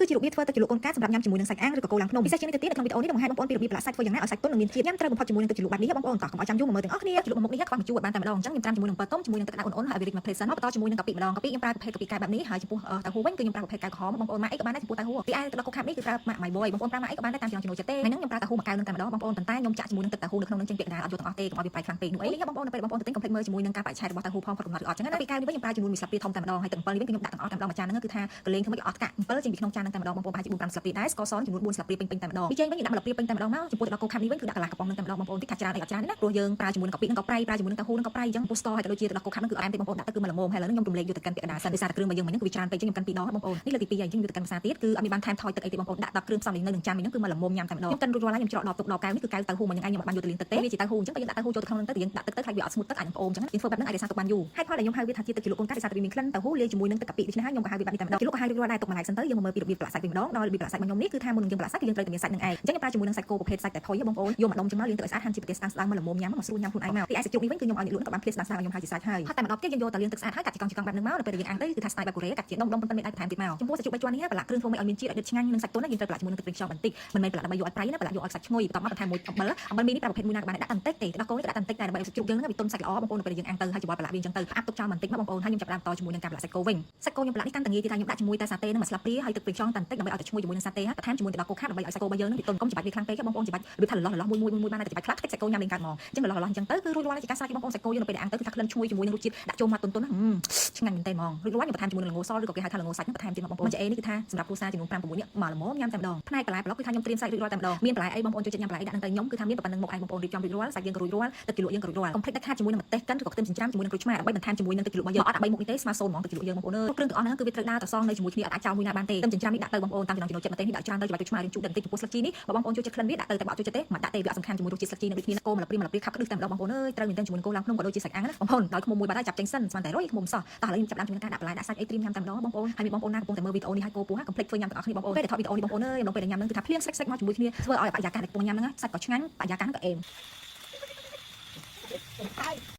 គឺជារបៀបធ្វើទឹកជ្រលក់កូនកាសម្រាប់ញ៉ាំជាមួយនឹងសាច់អាំងឬក៏គោឡើងភ្នំពិសេសជាងនេះទៅទៀតនៅក្នុងវីដេអូនេះនឹងបង្ហាញបងប្អូនពីរបៀបប្រឡាក់សាច់ធ្វើយ៉ាងណាឲ្យសាច់ទន់និងមានជាតិញ៉ាំត្រូវបំផុតជាមួយនឹងទឹកជ្រលក់បែបនេះបងប្អូនតោះកុំឲ្យចាំយូរមកមើលទាំងអស់គ្នាជ្រលក់មួយមុខនេះខ្វះម្ជូរឲ្យបានតែម្ដងអញ្ចឹងខ្ញុំត្រាំជាមួយនឹងអំពិលទុំជាមួយនឹងទឹកក្តៅឧណ្ហៗហើយឲ្យវារីកមកភ្លែតសិនមកបន្តជាមួយនឹងកាពិម្ដងកាពិខ្ញុំប្រើប្រភេទកាពិកែវបែបនេះហើយចំពោះតៅហ៊ូវិញគឺខ្ញុំប្រើប្រភេទកែវក្រហមបងប្អូនម៉ាក់អីក៏បានដែរចំពោះតៅហ៊ូទីឯទឹកដោះគោខាប់នេះគឺប្រើម៉ាក់ My Boy បងប្អូនប្រើម៉ាក់អីក៏បានដែរតាមចំណង់ចំណូលចិត្តទេថ្ងៃហ្នឹងខ្ញុំប្រើតៅហ៊ូមួយកែវនឹងតែម្ដងបងប្អូនប៉ុន្តែខ្ញុំចាក់ជាមួយនឹងទឹកតៅហ៊ូនៅក្នុងនឹងចេញពាក្យកណ្ដាលអត់យកទាំងអស់ទេកុំឲ្យវាប្រៃខ្លាំងពេកនោះអីនេះបងប្អូននៅពេលបងប្អូនទៅទិញកុំភ្លេចមើលជាមួយនឹងការបរិច្ឆេទរបស់តៅហ៊ូផងគាត់កំណត់ឬអត់ចឹងណាពីកែវនេះវិញខ្ញុំប្រើចំនួនមួយស្លាបព្រាធំតែម្ដងហើយទឹកអំពិលនេះវិញគឺខ្ញុំដាក់ទាំងអស់តែម្ដងមួយចានហ្នឹងគឺថាកលេងធ្វើម៉េចអស់កាក់អំពិលចេញពីក្នុងចានហ្នឹងតែម្ដងបងប្អូនប្រហែលជា4 5ស្លាបព្រាដែរស្ករសចំនួន4ស្លាបព្រាពេញៗតែម្ដងប៊ីចេងវិញដាក់មួយស្លាបព្រាពេញតែម្ដងមកចំពោះទឹកដោះគោខាប់នេះវិញគឺដាក់កន្លះកំប៉ុងហ្នឹងតែម្ដងបងប្អូនតិចថាច្រើនអីអត់ច្រើនទេណាព្រោះយើងប្រើជាមួយនឹងកាពិហ្នឹងក៏ប្រៃប្រើជាមួយនឹងតៅហ៊ូហ្នឹងក៏ប្រៃអញ្ចឹងពោះស្ករហើយក៏ដូចជាទឹកដោះគោខាប់ហ្នឹងគឺអែមទេបងប្អូនដាក់ទៅគឺមកល្មមហើយឥឡូវនេះខ្ញុំរំលែកយកទៅកិនពាក់កណ្ដាលសិនដោយសារតែគ្រឿងរបស់យើងមិញហ្នឹងគឺវាច្រើនពេកអញ្ចឹងខ្ញុំកិនពីរដងបងប្អូននេះលើកទី2ហើយអញ្ចឹងយកទៅកិនភាសាទៀតគឺអត់មានបានថែមថយទឹកអីទេបងប្អូនដាក់ដល់គ្រឿងផ្សំនេះនៅនឹងចានមិញហ្នឹងគឺមកល្មមញ៉ាំតែម្ដងខ្ញុំកិនរួចរាល់ហើយខ្ញុំច្រកដបទុកដបកែវនេះគឺកែវតៅហ៊ូមកហ្នឹងឯងខ្ញុំអត់បានយកទៅលាងទឹកទេវាជាតៅហ៊ូអញ្ចឹងបើយើងដាក់តៅហ៊ូចូលទៅក្នុងហ្នឹងទៅយើងដាក់ទឹកទៅខ្លាចវាអត់ស្ងួតទឹកអាចនឹងផ្អូមអញ្ចឹងយើងធ្វើបែបហ្នឹងអាចរក្សាទុកបានយូរហើយផលដែលខ្ញុំហៅវាថាជាទឹកជ្រលក់កូនកាត់ដោយសារតែវាមានក្លិនតៅហ៊ូលាយជាមួយនឹងទឹកកាពិដូច្នេះហើយខ្ញុំក៏ហៅវាបែបនេះតែម្ដងជ្រលក់ក៏ហៅរួចរាល់ដែរទុកមួយឡែកសិនទៅយើងមកមើលពីរបៀបប្រឡាក់សាច់វិញម្ដងដល់របៀបប្រឡាក់សាច់របស់ខ្ញុំនេះគឺថាមុននឹងយើងប្រឡាក់សាច់គឺយើងត្រូវតែមានសាច់នឹងឯងអញ្ចឹងខ្ញុំប្រើជាមួយនឹងសាច់គោប្រភេទសាច់តែថុយបងប្អូនយកមកដុំចឹងមកលាងទឹកឲ្យស្អាតហាន់ជាប្រទេសស្ដើងៗមកល្មមញ៉ាំមកស្រួលញ៉ាំខ្លួនឯងមកពីឯសាច់ជ្រូកនេះវិញគឺខ្ញុំឲ្យអ្នកលក់ក៏បានភ្លាស្ដើងៗឲ្យខ្ញុំហើយជាស្រេចហើយហើយតែម្ដងទៀតយើងយកតែលាងទឹកស្អាតហើយកាត់ជាកង់ជាកង់បែបហ្នឹងមកនៅពេលដែលយើងអាំងទៅគឺថាស្ទាយបែបកូរ៉េកាត់ជាដុំដុំប៉ុន្តែមានដៃបន្ថែមទៀតមកចំពោះសាច់ជ្រូកបីជាន់នេះប្រឡាក់គ្រឿងធ្វើម៉េចឲ្យមានជាតិឲ្យដិតឆ្ងាញ់និងសាច់ទន់យើងត្រូវប្រឡាក់ជាមួយនឹងទឹកប្រេងខ្យងបន្តិចមិនមែនប្រឡាក់ដើម្បីយកឲ្យប្រៃណាប្រឡាក់យកឲ្យសាច់ឈ្ងុយបន្ទាប់មកបន្ថែមមួយអំបិលអំបិលមីនេះប្រើប្រភេទមួយណាក៏បានដាក់តែបន្តិចទេទឹកដោះគោនេះក៏ដាក់តែបន្តិចដែរដើម្បីឲ្យសាច់ជ្រូកយើងហ្នឹងវាទន់សាច់ល្អបងប្អូននៅពេលដែលយើងអាំងទៅហើយច្របល់ប្រឡាក់វាអញ្ចឹងទៅអាប់ទុកចោលបន្តិចមកបងប្អូនហើយខ្ញុំចាប់ផ្ដើមតជាមួយនឹងការប្រឡាក់សាច់គោវិញសាច់គោខ្ញុំប្រឡាក់នេះកាន់តែងាយទៀតថាខ្ញុំដាក់ជាមួយតែសាតេនឹងមួយស្លាបព្រាហើយទឹកប្រេងខ្យងតែបន្តិចដើម្បីឲ្យតែឈ្ងុយជាមួយនឹងសាតេហើយបន្ថែមជាមួយទឹកដោះគោខាប់ដើម្បីឲ្យសាច់គោរបស់យើងហ្នឹងវាទន់កុំច្បាច់វាខ្លាំងពេកបងប្អូនច្បាច់របៀបថាលលោះលលោះមួយមួយមួយបានតែច្បាច់ខ្លះតិចសាច់គោញ៉ាំលេងកើតហ្មងអញ្ចឹងលលោះលលោះអញ្ចឹងទៅគឺរួចរាល់ជាការស្រេចបងប្អូនសាច់គោយើងនៅពេលដែលអាំងទៅគឺថាក្លិនឈ្ងុយជាមួយនឹងរសជាតិដាក់ចូលមកទន់ទន់ណាឆ្ងាញ់មែនតើហ្មងរួចរាល់ខ្ញុំបន្ថែមជាមួយនឹងល្ងសឬក៏គេហៅថាល្ងសាច់ហ្នឹងបន្ថែមទៀតមកបងប្អូនចាអេនេះគឺថាសម្រាប់គ្រួសារចំនួន5 6នាក់មកល្មមញ៉ាំតែម្ដងផ្នែកបន្លែប្លុកគឺថាខ្ញុំត្រៀមសាច់រួចរាល់តែម្ដងមានបន្លែអីបងប្អូនចូលចិត្តញ៉ាំបន្លែអីដាក់ហ្នឹងទៅខ្ញុំគឺថាមានប៉ុណ្្នឹងមុខឯងបងប្អូនរៀបចំរួចរាល់សាច់យើងក៏រួចរាល់ទឹកជ្រលក់យើងក៏រួចរាល់កុំភ្លេចដាច់ខាតជាមួយនឹងម្ទេសកិនឬក៏ខ្ទឹមចិញ្ច្រាំជាមួយនឹងក្រូចឆ្មាដើម្បីបន្ថែមជាមួយនឹងទឹកជ្រលក់របស់យើងអត់ដើម្បីមុខនេះទេស្មើសូន្យហ្មងទឹកជ្រលក់យើងបងប្អូនអើយគ្រឿងទាំងអស់ហ្នឹងគឺវាត្រូវដើរតសងនៅជាមួយគ្នាអត់អាចចោលមួយណាបានទេខ្ទឹមចិញ្ច្រាំនេះដាក់ទៅបងប្អូនតាមចំណង់ចំណូលចិត្តម្ទេសនេះដាក់ច្រើនទៅច្បាច់ក្រូចឆ្មារៀងជូរបន្តិចចំពោះស្លឹកជីនេះបើបងប្អូនចូលចិត្តក្លិនវាដាក់ទៅតែបើអត់ចូលចិត្តទេមិនដាក់ទេវាអត់សំខាន់ជាមួយរសជាតិស្លឹកជីនឹងដូចគ្នាគោមកលព្រាមកលព្រាខាប់ក្ដឹសតែម្ដងបងប្អូនអើយត្រូវមែនទែនជាមួយនឹងគោឡើងភ្នំក៏ដូចជាសាច់អាំងណាបងប្អូនដោយឃ្មុំមួយបាត់ហើយចាប់ចេញសិនស្មានតែរយឃ្មុំសោះតោះឥឡូវខ្ញុំចាប់ដើមជាមួយនឹងការដាក់បន្លែដាក់សាច់អីត្រៀមញ៉ាំតែម្ដងបងប្អូនហើយមានបងប្អូនណាកំពុងតែមើលវីដេអូនេះហើយកោពោះកុំភ្លេចធ្វើញ៉ាំទាំងអស់គ្នាបងប្អូនពេលដែលថតវីដេអូនេះបងប្អូនអើយអំឡុងពេលដែលញ៉ាំហ្នឹងគឺថាភ្លៀងស្រិចស្រិចមកជាមួយគ្នាធ្វើឲ្យបរិយាកាសដែលកំពុងញ៉ាំហ្នឹងសាច់ក៏ឆ្ងាញ់បរិយាកាសហ្នឹងក៏អេម ហើយ